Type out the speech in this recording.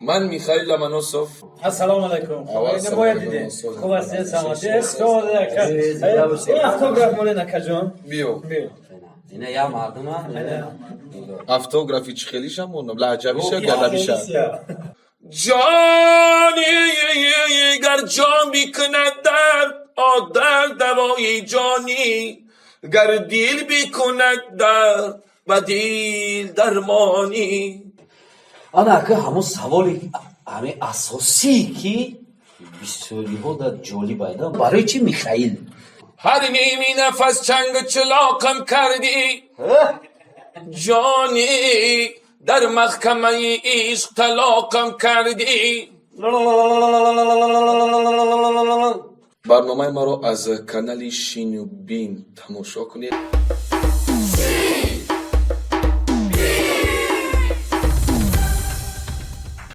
Ман Михаил Ломоносов. Ассалому алайкум. Аввал Ина бояд салом дидем. алайкум. Хуб ҳастед, саломатӣ. Автограф молен, акаҷон. Биё. Биё. Ина я мардума. Автографи чӣ хелиша мондам, лаҳҷавиша, галабиша. Ҷони, гар ҷон бикунад дард, о дард давои ҷонӣ, гар дил бикунад дард, ба дил дармонӣ. Ана ака, ҳамон саволи ҳамин асосӣ, ки бисёриҳо дар ҷолиб айда: барои чӣ Михаил? Ҳар ними нафас чангу чилоқам кардӣ, ҷонӣ, дар маҳкамаи ишқ талоқам кардӣ. Барномаи маро аз канали Шинубин тамошо кунед.